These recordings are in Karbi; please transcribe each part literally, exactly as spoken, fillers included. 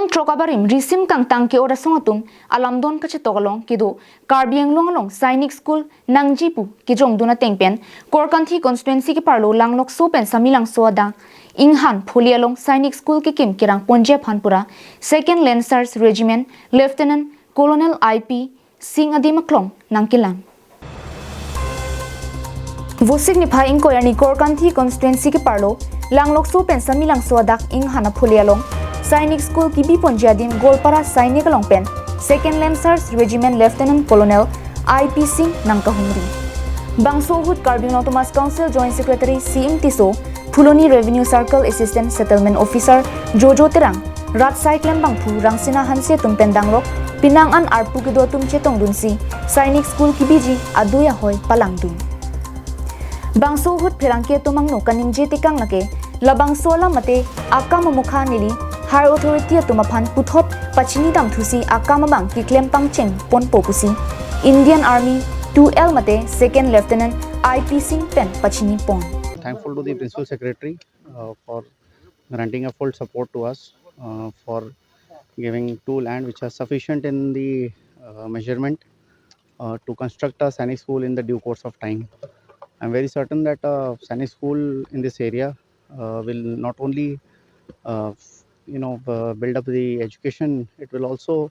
Throk abarim risim kangtang ke-ot asong atum alamdon kachetok along kedo Karbi Anglong along Sainik School nangji pu kejongdun ateng pen Korkanthi constituency keparlo Langlokso pen Samelangso adak Inghan Pholi along Sainik School kekim kerang ponji aphan pura Second Lancers Regiment Lieutenant Colonel I P Singh adim aklong nangkelang. Vosik niphai ingkoi arni Korkanthi constituency keparlo Langlokso pen Samelangso adak Inghan Pholi along Sainik School kebi ponji adim Golpara Sainik along pen Second Lancers Regiment Lieutenant Colonel I P Singh nangkahumri. Bangso ahut Karbi Anglong Autonomous Council Joint Secretary C M Tisso, Phuloni Revenue Circle Assistant Settlement Officer Jojo Terang, rat asai klembangphu Rangsina Hanse atum pen dangrok penang an arpu kedo atum chetongdunsi Sainik School kebiji adui ahoi palangdun. Bangso ahut pherangke atum angno kaningje tekang lake labangso alam mate akam amokha neli higher authority atum aphan puthot pachini damthusi akam abang keklem pangcheng ponpo pusi Indian Army two L mate Second Lieutenant I P Singh pen pachini pon. Thankful to the Principal Secretary uh, for granting a full support to us uh, for giving two land which are sufficient in the uh, measurement uh, to construct a Sainik school in the due course of time. I'm very certain that a Sainik school in this area uh, will not only uh, you know uh, build up the education, it will also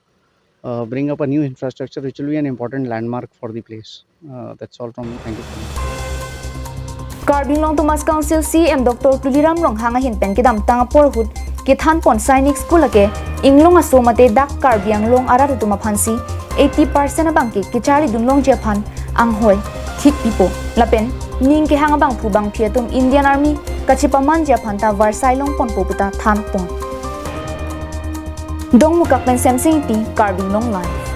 uh, bring up a new infrastructure which will be an important landmark for the place. Uh, that's all from me. Thank you so much. Karbi Anglong Autonomous Council C M Doctor Tuliram Ronghang ahin pen kedamtang apor ahut kethan pon Sainik School lake inglong aso mate dak Karbi Anglong arat atum aphansi eighty percent abang ke kecharlidun longji aphan anghoi thik pipo. Lapen ning kehang abangphu bangphi atum Indian Army kachepamanji aphan ta varsai long ponpo puta than pon. Dongmukak pen Semsing Ingti, Karbi Anglong Live.